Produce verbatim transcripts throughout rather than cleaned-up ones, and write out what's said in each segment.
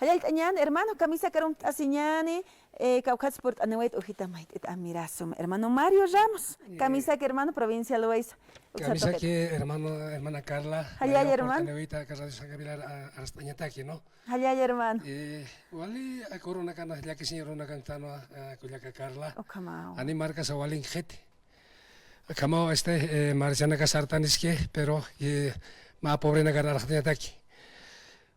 Jallallt'añäni, hermano, kamisaki arumt'asiñäni, eh, kawkhats purt'aniwayt ujita mayt'it amirasum. Hermano Mario Ramos, eh, kamisaki, hermano, provincia Loaiza. Kamisaki, hermano, hermana Carla. Jallalla, hermano. Purt'aniwayta aka Radio San Gabriel, a, arst'añataki, ¿no? Jallalla, hermano. Eh, wali, a, urunakan, llakisiñ urunakan tanwa, a, kullaka Carla. Ukhamaw. Jani markasa walin jiti. Akhamaw, este, eh, marchanaka sartaniski, pero, eh, mä pobrenakar arxatayataki.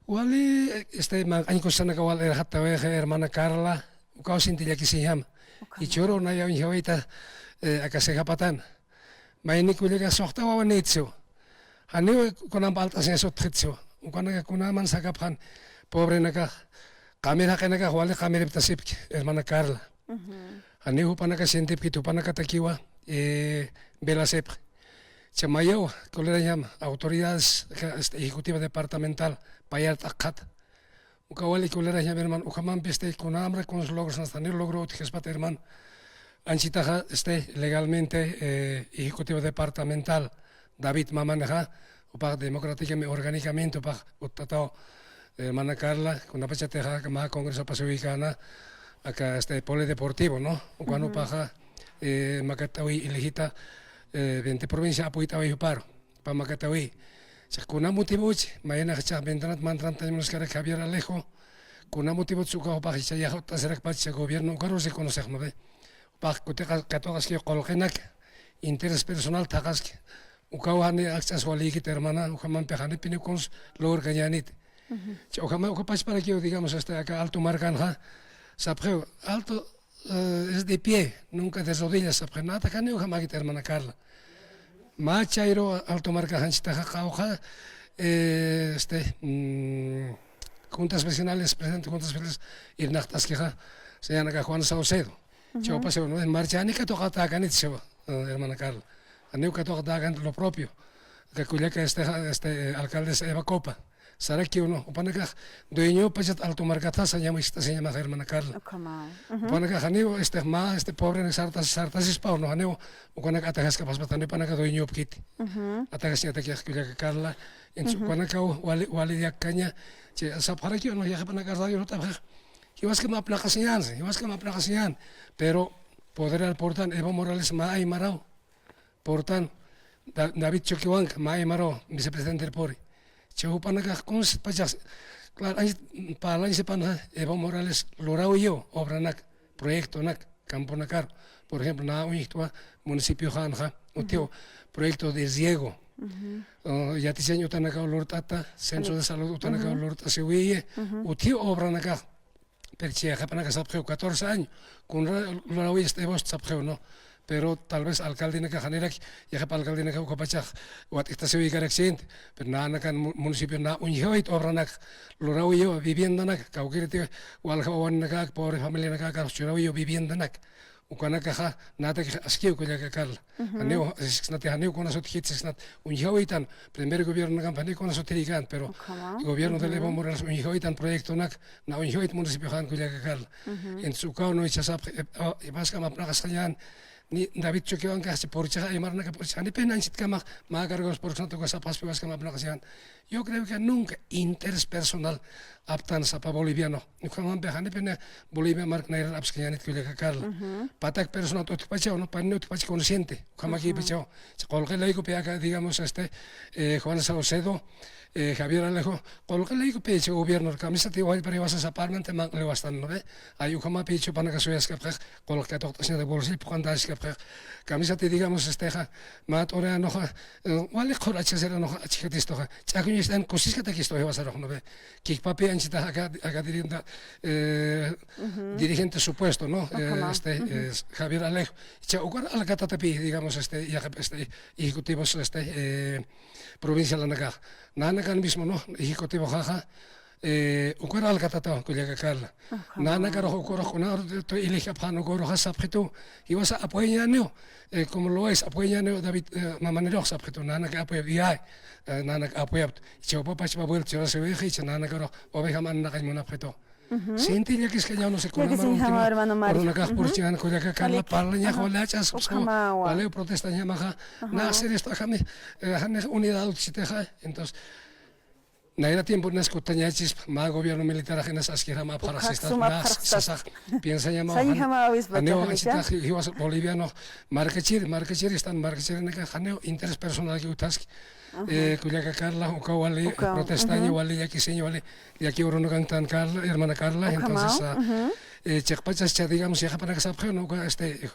Wali, este, manq'añ kusanaka wal irxattawayxi, hermana Carla, ukaw sinti llakisiñjama. Ukhama. Jichhüru naya uñjawayta, eh, aka Ceja patan. Mayni kullaka suxta wawanïtsu. Janiw kunamp alt'asiñas utjitsu. Ukanaka kunaman sakapxan pobrenakax, qamir jaqinakax wali qamiriptasipki, hermana Carla. Ujú. Janiw jupanaka sientipkit, jupanakatakiwa, eh, velasipxi. Chamayaw, kulirañam autoridades, este, ejecutiva departamental, payar t'aqxat. Uka wali kulirañam, hermano, ukhamampi, este, kunamra kuns logros, nasta ni logro utjispat, hermano. Anchitaxa, este, legalmente, eh, ejecutivo departamental, David Mamaneja, upax democráticamente, orgánicamente, upax uttataw, hermana Carla, kunapachatixa, mä congreso apasiwikana, aka, este, polideportivo, ¿no? Ukan upaxa, eh, makat'awi elegita, eh, veinte provincia apuyt'awi jupar, upa makat'awi. Chax kuna motivochi, maynax chax ventanat mantanat tañmunaskara Javier Alejo, kuna motivotsa uka upax jichha yax utt'asirakpach gobierno ukaru reconocex, ¿no ve? Upax kutiqa katuqaski qullqinak, interés personal thaqaski. Ukaw jani akch'as walïkit, hermana, ukhamampix janipiniw kuns logrkañäniti. Ujú. Cha ukhama, uka pachparakiw, digamos, este, aka Alto markanxa, sapxiw, Alto, eh, es de pie, nunca de rodillas, sapxi. Natakaniw ukhamäkit, hermana Carla. Mä chayru Alto markax anchitaxa qawqha, eh, este, mm, juntas vecinales, presidente juntas vecinales, irnaqt'askixa, señanaka Juan Saucedo. Ujú. Chawpasiw, ¿no? Marchani katuqatäkanit, siwa, eh, hermana Carla. Janiw katuqatäkanit lo propio. Aka kullaka, este, ja, este, eh, alcaldesa Eva Copa. Sarakiw, ¿no? Jupanakax dueñopachat Alto markatxa sañäma, sañäma, hermana Carla. Ukhama. Ujú. Jupanakax janiw, este, mä, este, pobre sartas, sartasispaw, ¿no? Janiw, ukanak atajaskäpaspat, janiw jupanakax dueñopkiti. Ujú. Atajasiñatakix kullaka Carla. Entonces, ujú, ukanakaw wali, wali llakkaña, chi, sapxarakiw, ¿no? Yaqhipanakax radio jut'apxix. Jiwaskam apnaqasiñän, jiwaskam apnaqasiñän. Pero poderal purtan Evo Morales mä aymaraw. Purtan Da-, David Choquehuanca mä aymaraw vicepresidenter puri. Chi jupanakax kuns pachax, claro, añs-, parlañ sipanxa Evo Morales luräwiyu obranak, proyectonak, camponakar, por ejemplo, nä uñjtwa municipioxänxa, utjiw, ujú, proyecto de riego. Ujú. O, yatichañ utanakaw lurt'ata, centro de salud utanakaw, ujú, lurt'asiwiyi, ujú, utjiw obranakax. Pero chi yaqhipanakax sapxiw catorce año, kunra luräwista Evost sapxiw, ¿no? Pero tal vez alcaldenakax janirakiw, yaqhip alcaldenakax ukapachax wat'iktasiwikaraksïnti, pero nanakan mu-, municipio nä uñjawayt obranakax, luräwiyu viviendanakax, kawkïriti walja wawanakax, pobre familianakax, churawiyu viviendanakax. Ukanakaxa, natakix askiw kullaka Carla. Ujú. Janiw, siksnati janiw kunas utjkit, siksnat uñjawaytan, primer gobiernonakamp janiw kunas utjirïkän, pero, ukhama, gobierno del, ujú, Evo Morales uñjawaytan proyectonak, nä uñjawayt municipioxän kullaka Carla. Ujú. Entonces, ukaw no ichasap, eh, ah, jiwaskam apnaqasxañän, ni David Choquehuancax, chi purchaxa, aymaranaka purchaxa, ni pena anchitkamax, mä cargos purksnat uka sapxaspi jiwaskam apnaqasxañän. Yo creo que nunca interés personal aptan sapa boliviano. Ukhamampi janipini Bolivia mark nayran apskañänit kullaka Carla. Ujú. Patak personat utjpachaw, ¿no? Panni utjpacha consciente. Ukhamakïpachaw. Ujú. Qullqi laykupi aka, digamos, este, eh, Juan Saucedo, eh, Javier Alejo, qullqi laykupi chi gobierno, kamisati wallpari wasa saparnanti manq'li wastan, ¿no ve? Ay, ukhamapi jupanakax suyaskapxix, qullqi katuqt'asiñata bolsillo phuqantasiskapxix. Kamisati, digamos, este, ja, mä t'urianuxa, eh, wali qhur achjasiranuxa, achjatistuxa. Ch'akuñistan kusiskatakistu jiwasarux, ¿no ve? Kikpapi anchitax aka, aka dirigente, eh, ujú, dirigente supuesto, ¿no? Eh, ukhama, este, ujú, eh, Javier Alejo. Cha ukar alkatatapi, digamos, este, yaqhip, este, ejecutivos, este, eh, provincialanakax. Nanakan mismo, ¿no? Ejecutivoxaxa, eh, ukar alkatataw kullaka Carla. Ukhama. Nanakarux ukarux, kuna elegipxän ukaruxa sapxitu, jiwasa apoyañäniw, eh, como lo es, apoyañäniw David, eh, Mamanirux sapxitu, nanaka apoyap, ya, eh, nanaka apoyaptu. Chawpa pachpa vuelta churasiwixi, cha nanakarux ovejam anaqañ munapxitu. Ujú. Sinti llakiskañaw, no sé, llakiskañaw, kunamar último, hermano Mario. Urunakax, ujú, purchiñän kullaka Carla, parlañax, ujú, wali ach'as, ukhamawa, wali protestañamaxa, ajá, nax sirista jani, eh, jani unidad utjchitixa, entonces, Nayra tiempo nas kutañächispa, mä gobierno militarax inas askirjam apxarax sistas, mä sasax piensañamaw. Sañjamaw awispa, janiw ch'axnicha. Asitax jiwas boliviano, markachiri, markachiri, istan markachirinaka, janiw interés personal ki utjaski. Ajá. Eh, kullaka Carla, uka wali, uka, protestaña, ujú, wali, llakisiña wali, llaki urunukantan Carla, hermana Carla, ukhama, entonces, ah, ujú, eh, chiqpachascha, digamos, yaqapanaka sapxiw, ¿no? Uka, este,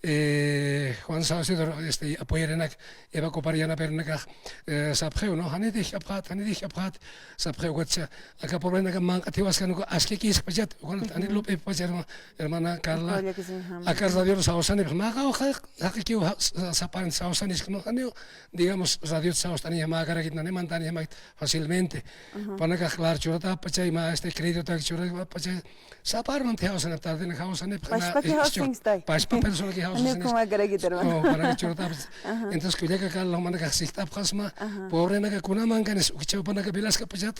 eh, Juan Saucedo, este, apoyarinak, Eva Copar yanapirinakax, eh, sapxiw, ¿no? Janiti jikxapxät, janiti jikxapxät, sapxiw, ukatsa, aka pobrenaka manq'at jiwaskan uka askikïskpachat, ukan, ujú, janit lup'ipxpachat, herma-, hermana Carla. Uka llakisiñjam. Aka radior sawsanipx, mä qawqha, jaqikiw ja-, sa-, sapan sawsanisk, ¿no? Janiw, digamos, radiot sawst'aniñjama, akarakit, nani mantanijama fácilmente. Ujú. Jupanakax, claro, churatapxpachay, mä, este, créditotak churatapxpachay, sapa armant jawsanipxta, tardenak jawsanipxta, pachpaki jawsinistay. Pachpa personaki jawsanistay. Janiw ukhamarakit, hermano. No, jupanaka churatapxta. Ajá. Entonces, kullaka Carla, jumanakax sikt'apxasma, ajá, pobrenaka kunamankanis, ukicha jupanaka vilaskapachat,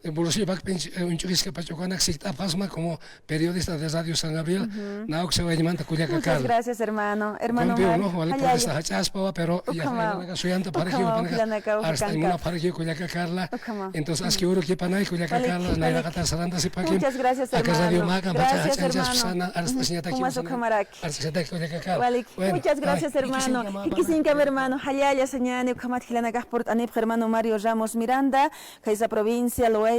eh, bolsillopak pinch-, eh, uñch'ukiskapach, ukanak sikt'apxasma como periodista de Radio San Gabriel, ujú, na uksa wañimanta kullaka Carla. Muchas gracias, hermano. Hermano Mario, ¿no? Wali, jallalla, protesta jach'aspawa, pero ukhama, ya, suyanta parikiw, ukhama, ukhama, arst'añ munapxarakiw kullaka Carla. Ukhama. Entonces, aski urukipanay kullaka Carla, nayraqatar sarantasipxakim. Muchas gracias, hermano. Aka radio maka, gracias, hermano. Sana, arst'asiñataki, ujú, ukhamarak. Arst'asiñataki kullaka Carla. Walik. Bueno, muchas gracias, hermano. Jikisiñkam, hermano. Jallalla sañäni, ukhamat jilanakax purt'anipxi, hermano Mario Ramos Miranda, khaysa provincia Loaiza.